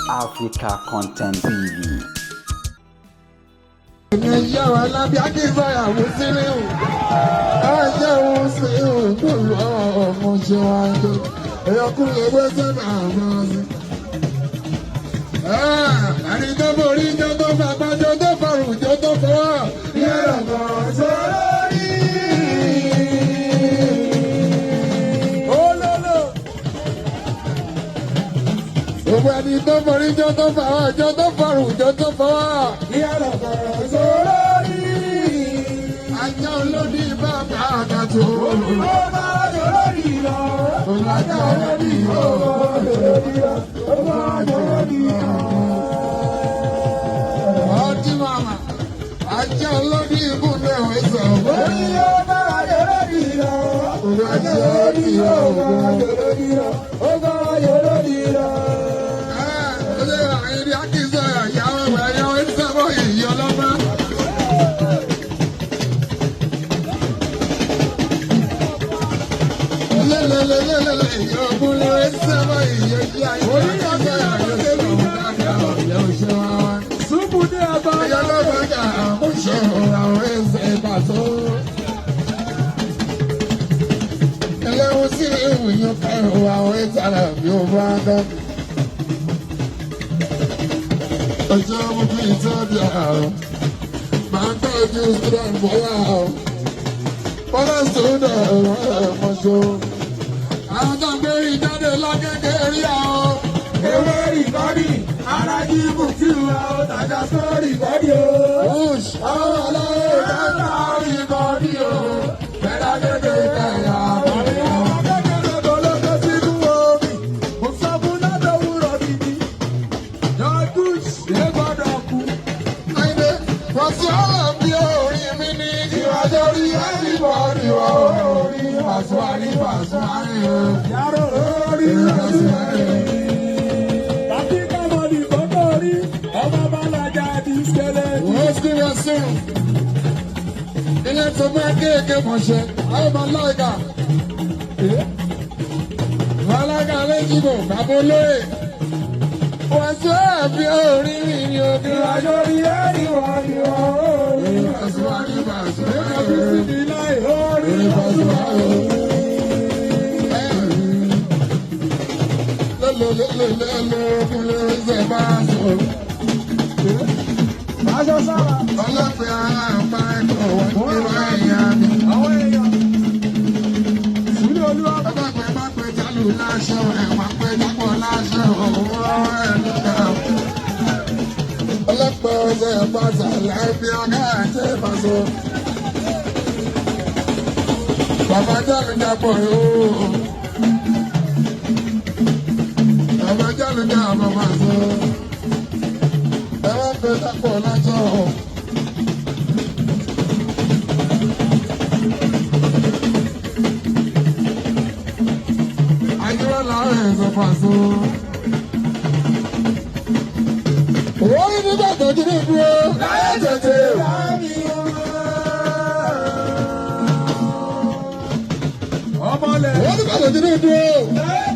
Africa Content TV. Ìyáwó alábí akínsáyà Musiliu. Ẹ̀jẹ̀ Musiliu pẹ̀lú ọmọ ṣe wá tó. Èèyàn kúrò ẹgbẹ́ sẹ́nà àmọ́ sí. Ẹni tó borí jọ tó fagbá jọ tó farùn jọ tó fọwọ́. Yẹ́rọ̀ kan sórí. Olólò. Gbogbo ẹni tó borí jọ tó fàwọ́ jọ tó farùn jọ tó fọwọ́. Yàrá kan sórí. Ajá olódì bàbá àgàtò. Ó máa jòlódì lọ. Ajá olódì yóò. Ó máa jòlódì lọ. Ọtí màmá. Ajá olódì ibùdó ìwé Orí ó máa jòlódì lọ. Ajá olódì Ó yóò. máa jòlódì lọ. Ó máa jòlódì lọ. Súnmù ní ẹ̀bá. Ẹlẹ́wọ̀n sí ìwòyàn kẹrù àwọn ìtara bí ó bá dán. Ọjọ́ mú kí ìtọ́jú àrùn. Máa ń tọ́jú student bọ́lá àrùn. Bọ́lá student ẹ̀mọ́ṣọ́. Àwọn tó ń gbé ìjáde lágége rí àwọn. Ewé rìkọ́dì, alájí bùtù àwọn tàjà sórí rìkọ́dì o. Bush, àwọn aláwọ̀ dáná ìkọ́ni o. Bẹ́ẹ̀ lágége kẹyà àbọ̀dé. Kékeré tó ló kó sínú omi, mo sọ fún lọ́dọ̀ gidi. Yọdún ṣe gbọ́dọ̀ kú. Àyìndé, Wàsíù Àlàbí orin mi ní ìwájú orí everybody wọ orí Wàsíù àrí Wàsíù àrí o. Yàrá orí lọ́dún. Tàbí kámọ́lì kókó rí, ọmọ Balaja ti ṣẹlẹ̀. Wọ́n sì wá sùn. Ilé tó máa kéèké mọ̀ṣẹ́, àwọn ọmọ aláìka. Alága lẹ́jìbò, bàbá olóyè. Wàsíù Àlàbí orin mi ní orí Ìwájú orí everybody wọ orí. Wàsíù àrí Wàsíù àrí Ẹbí o. sì ní láì orí Wàsíù lọ́dún. àrí o. Lọ́lọ́lọ́lọ́lọ́ bá sọ̀rọ̀. Aṣọ sára, Ọlọ́pàá àpá ẹ̀kọ́ wọ́n ti wá ẹ̀yà mi. àwọn èèyàn. Sùúrù olúwa. Ọlọ́pàá bá pẹ jálù láṣọ ẹ̀wọ̀n pẹ jápọ̀ láṣọ òwúrọ̀ ẹ̀dùnkà. Ọlọ́pàá ọ̀sẹ̀ pàṣẹ láìpẹ́ ọ̀gá àti ìfàṣọ. Bàbá jálù jápọ̀ yóò. Bàbá jálù jápọ̀ máa sọ. Ẹ̀wọ̀n pẹ jápọ̀ láṣọ. Àyíwá làwọn ẹ̀sọ́ pàṣọ. Wọ́n ní nígbà tó jí ní dúró. Láyé tètè. Ọmọlẹ̀. Wọ́n nígbà tó jí ní dúró. Láyé